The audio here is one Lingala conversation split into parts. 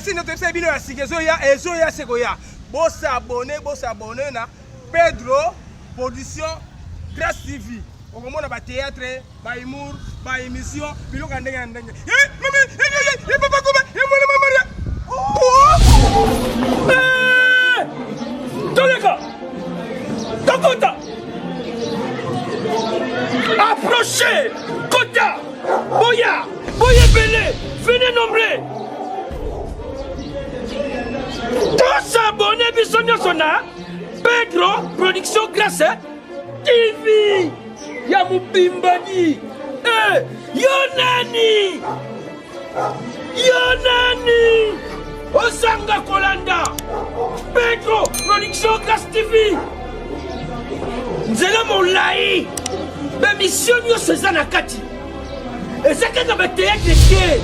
Merci nde toyebisa bino ya sika ezoya ezoya se koya. Bosabone bosabone na Pedro Production Grace TV. Okomona ba théâtre, ba humour, ba émission, biloko ya ndenge na ndenge. Eh, mama, eh, eh, eh, papa Koba, eh, mwana mama Maria. Oh! Eh! Toleka! Tokota! Approchez! Kota! Boya! Boya ebele! Venez nombreux! Tosabone biso nyonso na Pedro Production Grace TV ya mobimbani. Eh, yo nani? Yo nani? Ozanga kolanda Pedro Production Grace TV. Nzela molai, bemission nyonso eza na kati, eza kaka bateatre te.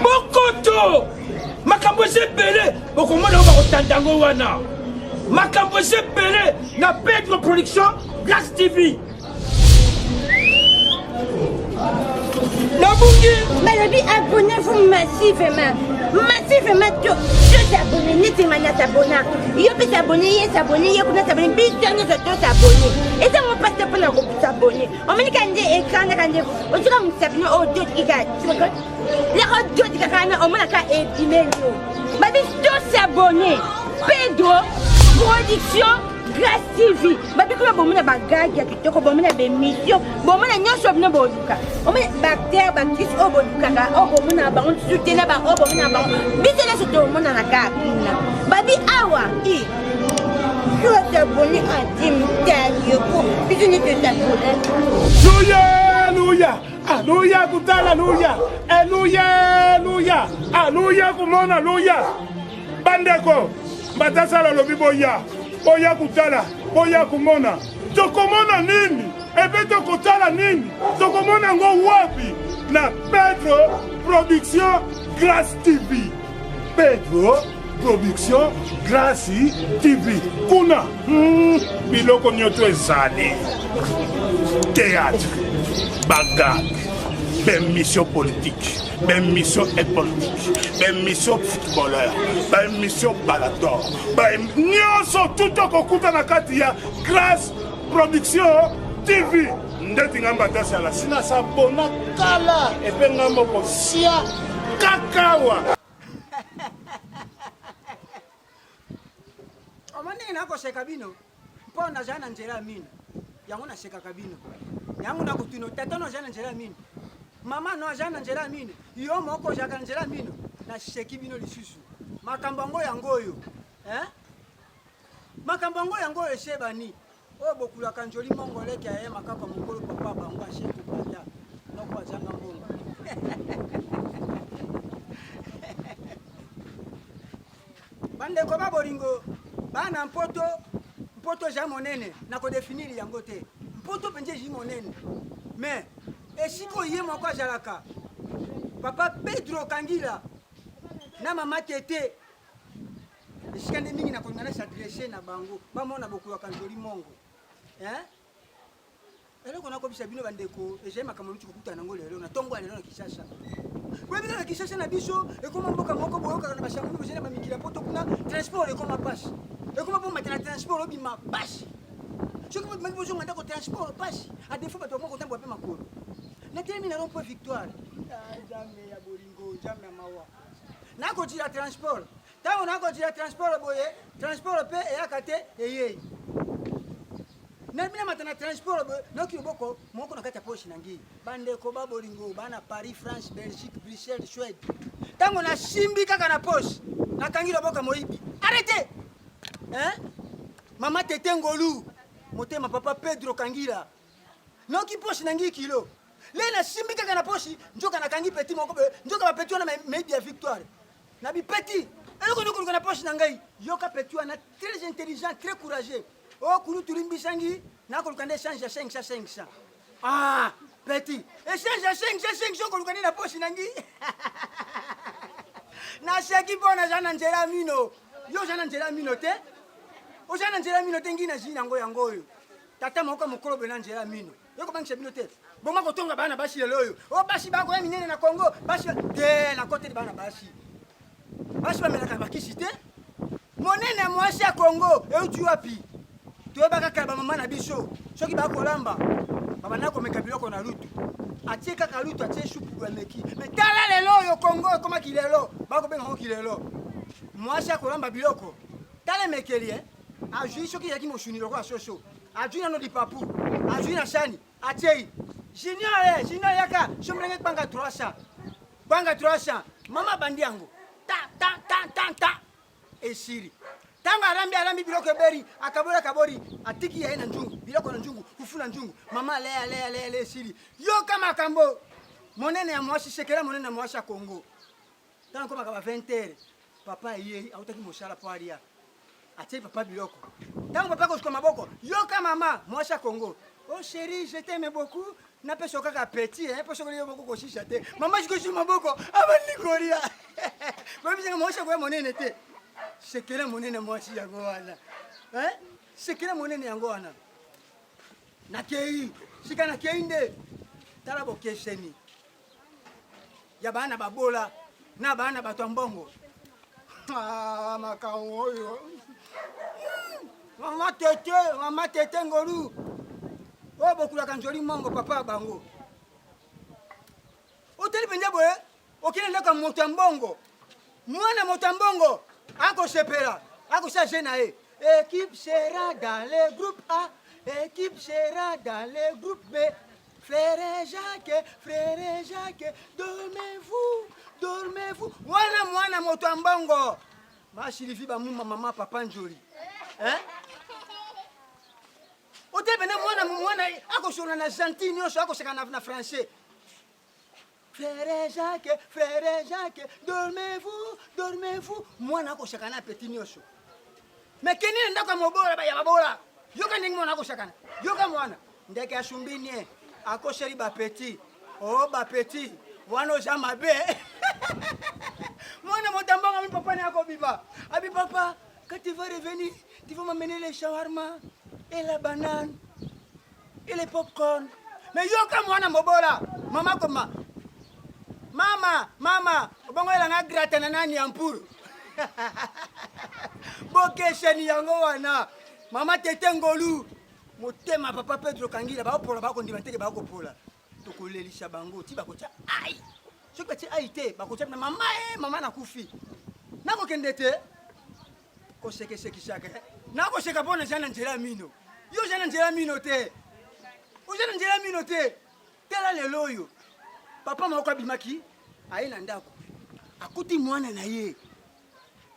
Bokoto makambo eza ebele, bokomona oyo bakotanda yango wana. Makambo eza ebele na Pedro Production Grace TV. Nabungi. Balobi abonnez-vous massivement. Massivement to to s'abonner neti nga na s'abonna. Yo pe s'abonner ye s'abonner ye kuna s'abonner biso nyonso to s'abonner. Eza ngo pasi te mpona ko s'abonner. Omoni ka nde écran kaka nde otika mosapi no oyo doti kaka yaka doti kaka wana omonaka ebimeli yo. Babi to s'abonner. Pedro production Grace TV babi kuna bomona bagage ya kitoko bomona bemission bomona nyonso bino boluka omona baacteur baactrice oyo bolukaka oyo bomonaka bango lisusu te na baoyo bomonaka bango biso nyonso tomonana kaka kuna babi awa i tosabone antimtalioko biso nyonso tosabone. Luya, luya, aluya kutala luya, eluya, luya, aluya kumona luya. Bandeko, Mbatasala alobi boya, boya kotala, boya komona. Tokomona nini? Epe tokotala nini? Tokomona yango wapi? Na Pedro Production Grace TV. Pedro Production Grace TV. Kuna biloko nyoto ezali. Théâtre, bagag, bemission politique, bemission politique, bemission footballeur, bemission balador, nyonso tout okokuta na kati ya Grace Production TV. Ndeti nga mbatasi ala sina sabona kala epe nga moko sia kakawa. Omoni ndenge nakoseka bino mpo nazali na nzela ya mino, yango nasekaka bino. Yango nakotuna tata no azali na nzela ya mino, mama no azali na nzela ya mino, yo moko ozalaka na nzela ya mino. Naseki bino lisusu. Makambo yango yango oyo eh? Makambo yango yango oyo esebani oyo bokulaka njoli mongo leki aye makako mokolo papa bango ashe kobanda noko azanga mbongo. Bandeko ba bolingo, bana mpoto, mpoto eza monene, nakodefinir yango te. Mpoto mpenza ezali monene, mais esika oyo ye moko azalaka, papa Pedro Kangila na mama Tete, esika nde mingi nakolinga na s'adresse na bango, bamona bokulaka nzoli mongo hein? Eloko nakobisa bino bandeko, ezali makambo luti kokutana nango lelo na ntongo ya lelo na Kinshasa. Boyebi kaka Kinshasa na biso ekoma mboka moko boyokaka na basango bozali na bamikili ya poto kuna, transport ekoma pasi, ekoma mpo mata na transport obima pasi. Soki bobimaki bozonga ndako transport pasi, a défaut bato bakoma kotambola mpe makolo. Natelemi na rond point Victoire, ah, Nzambe ya bolingo, Nzambe ya mawa, nakotila transport ntango nakotila transport boye, transport mpe eyaka te eyei Nayebi namata na transport boye nayoki loboko moko na kati ya poche na ngai. Bandeko ba bolingo bana Paris, France, Belgique, Bruxelles, Suède. Ntango nasimbi kaka na poche, nakangi loboko ya moyibi. Arrêtez! Hein? Mama Tete Ngolu, motema papa Pedro Kangila. Nayoki poche na ngai kilo. Le nasimbi kaka na poche, nzoka nakangi petit moko boye, nzoka ba petit wana maybe ya victoire. Na bi petit, eloko nini koluka na poche na ngai? Yoka petit wana très intelligent, très courageux. Oh kulutu limbisa ngi nakoluka nde echange ya 500 500. Ah petit echange ya 500 500 okoluka nde na poche na ngi. Naseki mpo naza na nzela ya mino. Yo oza na nzela ya mino te? Oza na nzela ya mino te ngi nazwi nango yango oyo. Tata moko mokolo boye na nzela ya mino. Yo kobangisa bino te. Boma kotonga bana basi lelo oyo. Oh basi bakoya minene na Congo, basi te nakoteli bana basi. Basi bamelaka bakisi te. Monene ya mwasi ya Congo euti wapi? Toyebaka kala bamama na biso soki bakolamba babanda komeka biloko na lutu, atie kaka lutu, atie supu ameki. Me tala lelo oyo Congo ekoma kilelo, bakobenga yango kilelo. Mwasi akolamba biloko, tala emekeli eh? Azwi soki ezalaki mosuni lokola soso, azwi nano lipapu, azwi na sani, atiei junior eh, junior yaka sombilenge gbanga 300 gbanga 300 mama abandi yango ta ta ta ta ta esili ntango alambi alambi biloko eberi akabori akabori atiki yaye na nzungu biloko na nzungu fufu na nzungu mama alei alei alei alei esili yoka makambo monene ya mwasi sekela monene ya mwasi ya kongo ntango akomaka ba 20 heures papa ayei autaki mosala mpo alia atie papa biloko ntango papa akosuka maboko yoka mama mwasi ya kongo oh chéri je t'aime beaucoup napesa yo kaka petit eh, mpo soki yo moko kosisa te mama sikosi maboko abandi kolia koyebisanga mwasi akoya monene te sekele monene mwasi yango wana eh? sekele monene yango wana nakei sika nakei nde tala bokeseni ya bana babola na bana bato ya mbongo ah, makambo oyo hmm, mama tete mama tete ngolu oyo bokulaka nzoli mongo papa ya bango otali mpenza boye okende ndako ya moto ya mbongo mwana moto ya mbongo akosepela akosala je na ye équipe sera dans le groupe a équipe sera dans le groupe b frère jacques frère jacques dormez-vous dormez-vous wana mwana moto ya mbongo masilifi bamuma mama papa njoli hein? ote pene mwana mwana akosolola na gentil nyonso akoseka na, na français Frère Jacques, frère Jacques, dormez-vous, dormez-vous. Mwana akosaka na petit nyonso. Mais kende na ndako ya mobola ya babola. Yoka ndenge mwana akosakana. Yoka mwana. Ndeke asumbi nie. Akoseli ba petit. Oh ba petit. Wana oza mabe. Mwana motambonga mi papa na akobima. Abi papa, quand tu vas revenir, tu vas m'amener les shawarma et la banane. et les popcorn mais yoka mwana mobola mama koma mama mama obongo elanga grata na nani ya mpuru bokesheni yango wana mama tete ngolu motema papa pedro kangila bakopola bakondima teke bakopola tokolelisa bango ti bakotya ai soki batie ai te bakotya na mama e eh, mama nakufi nakokende te kosekesekisaka eh. nakoseka mpo naza na nzela ya mino yo oza na nzela ya mino te oza na nzela ya mino te tala lelo oyo papa moko abimaki aye na ndako akuti mwana na ye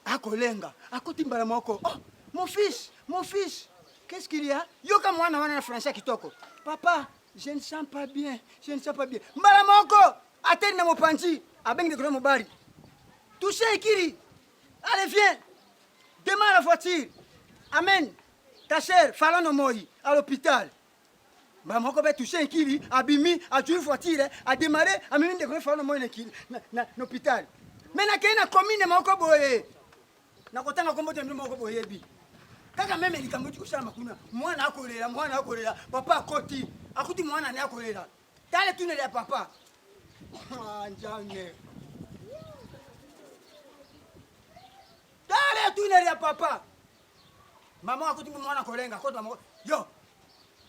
akolenga akuti mbala moko oh, mon fils mon fils qu'est-ce qu'il y a yoka mwana wana na français kitoko papa je ne sens pas bien je ne sens pas bien mbala moko ateli na mopanzi abengi ndeko na mobali touche ekiri Allez, viens. Démarre la voiture. Amen. Ta sœur, Falano Moi, à l'hôpital. Mbala moko be touché nkili, abimi, azui voiture, a démarré, amemi ndeko Falano Moi na na l'hôpital. Mais na kei na commune moko boye. Na kotanga kombo te moko boyebi. Kaka meme likambo ti kosalama kuna, mwana akolela, mwana akolela, papa akoti, akuti mwana ne akolela. Tala tuneli ya papa. Ah, Nzambe. Tala tuneli ya papa. Mama akuti mwana kolenga kota moko. Yo.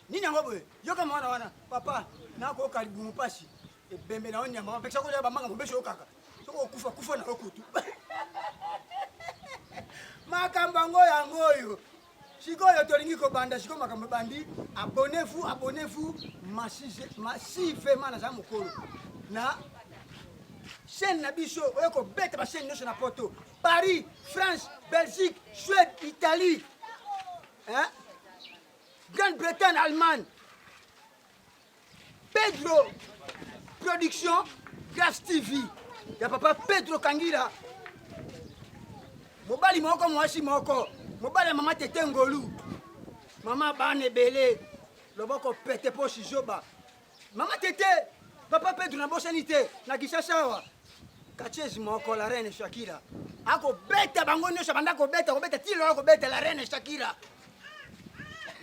Nini yango boye? Yoka mwana wana. Papa, nakoyoka libumu pasi. Ebembe na yo nyama, bapekisa kolia bamanga mobeso yo kaka. Soki okufa kufa na yo kutu. Makambo yango yango oyo. Sikoyo tolingi kobanda sikoyo makambo ebandi. Abonnez-vous, abonnez-vous massivement naza mokolo na chaîne na biso oyo kobeta ba chaîne nyonso na poto Paris, France, Belgique, Suède, Italie, hein? Grande-Bretagne, Allemagne. Pedro Production Grace TV ya papa Pedro Kangira mobali moko mwasi moko mobali ya mama tete ngolu mama bana ebele loboko pete posi zoba mama tete papa Pedro nabosani te na Kinshasa awa Katiezi moko la reine Shakira akobeta bango nyonso abanda kobeta kobeta ti lelo akobeta la reine Shakira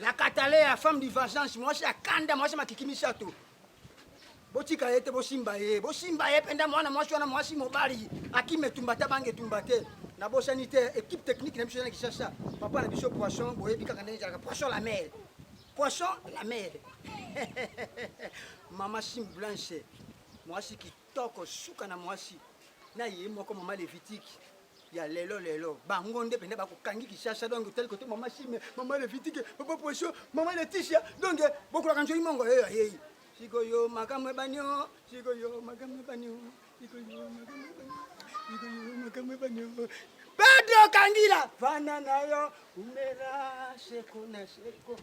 la Catalea femme du vengeance mwasi ya kanda mwasi makiki misato. Botika ye te, bosimba ye, bosimba ye mpenza mwana mwasi wana, mwasi mobali akima etumba te, abanga etumba te. Nabosani te equipe technique na biso na Kinshasa, papa na biso Poisson, boyebi kaka ndenge ezalaka, Poisson la mer, Poisson la mer. Mama Sim Blanche, mwasi kitoko, suka na mwasi na ye moko mama Levitique ya lelo lelo bango nde mpenza bakokangi Kinshasa. Donc otali kote mama Sime, mama Levitique, papa Poisson, mama Leticia, donc bokolaka nzoi mongo eyo ayei Sikoyo makambo ebani o, sikoyo makambo ebani o, sikoyo makambo ebani o, sikoyo makambo ebani o. Pedro Kangila, vanda na yo, umela seko na seko.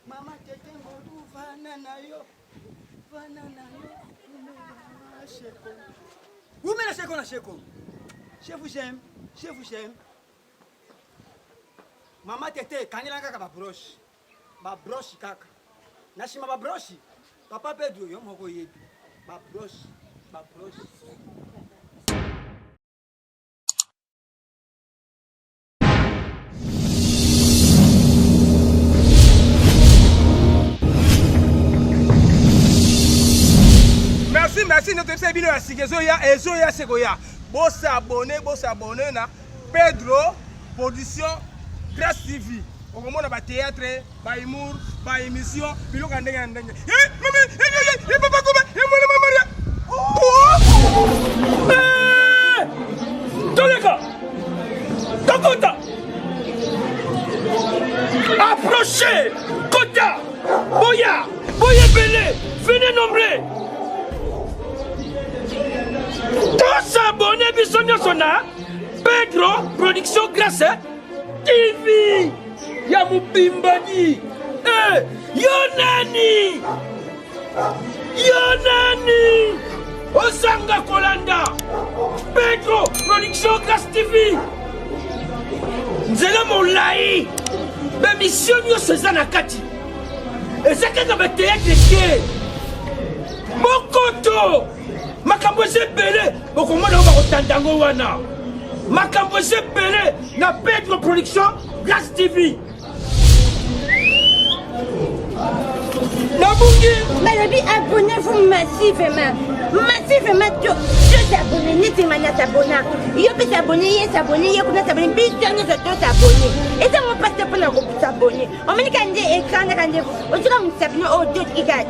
Mama Tete Ngolu, vanda na yo, vanda na yo, umela seko. Umela seko na seko. Je vous aime, je vous aime. Mama Tete, kangela kaka ba broche. Ba broche kaka. Na sima ba broche, papa Pedro yo moko oyebi. Ba broche, ba broche. Merci, merci, nde toyebisa bino ya sika ezoya, ezoya se koya. Bosabone, bosabone na Pedro production Grace TV okomona ba théâtre ba humour ba émission biloko ya ndenge na ndenge eh, mama eh, eh, eh, papa koba eh, mwana mama Maria oh! Eh! Toleka tokota approche kota boya boyebele venez nombre tosabone biso nyonso na Pedro production grace TV ya mubimbani eh, yo nani yo nani ozanga kolanda Pedro production grace TV nzela molai bemisio nyonso eza na kati eza kaka bateatre te bokoto makambo eza ebele bokomona oyo bakotanda yango wana makambo eza ebele na pedro production grace tv nabungi balobi abonnez-vous massivement massivement to s'abonner neti nga na s'abonna yo mpe s'abonner ye s'abonner ye kuna s'abonner biso nyonso to s'abonner eza ngo mpasi te mpona kosabonner omoni ka nde écran kaka nde otika mosapi no oyo totikika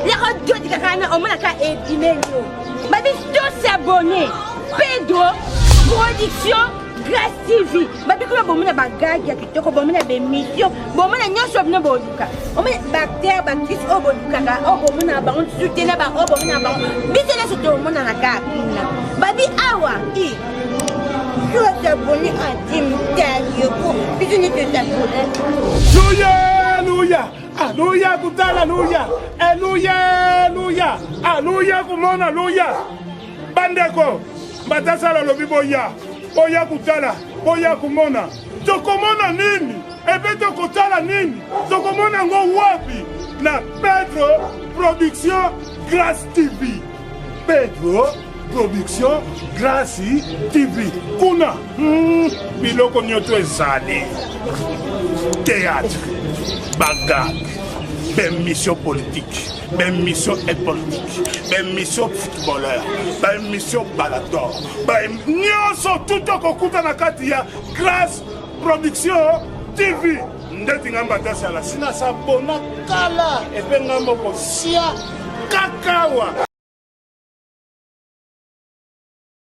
Yaka dodi kaka na omona ka ebimeli yo. Babi to s'abonner. Pedro production Grace TV. Babi kuna bomona ba gag ya kitoko, bomona ba émission, bomona nyonso bino boluka. Omona ba acteur, ba actrice oyo bolukaka, oyo bomona bango soutena ba oyo bomona bango. Biso nyonso tomonana kaka kuna. Babi awa i to s'abonner en team Talioko. Biso nyonso s'abonner. Luya, luya. Aluya kutala luya eluya luya aluya kumona luya bandeko mbatasala alobi boya boya kutala boya kumona tokomona nini epe tokotala nini tokomona yango wapi na pedro production grace tv pedro production grace tv kuna hmm, biloko nyoto ezali théâtre bagag baémission politique baémission politique baémission footballeur baémission balador nyonso tout okokuta na kati ya grace production tv ndeti nga mbatasi ala sina sabona kala epe nga moko sia kakawa.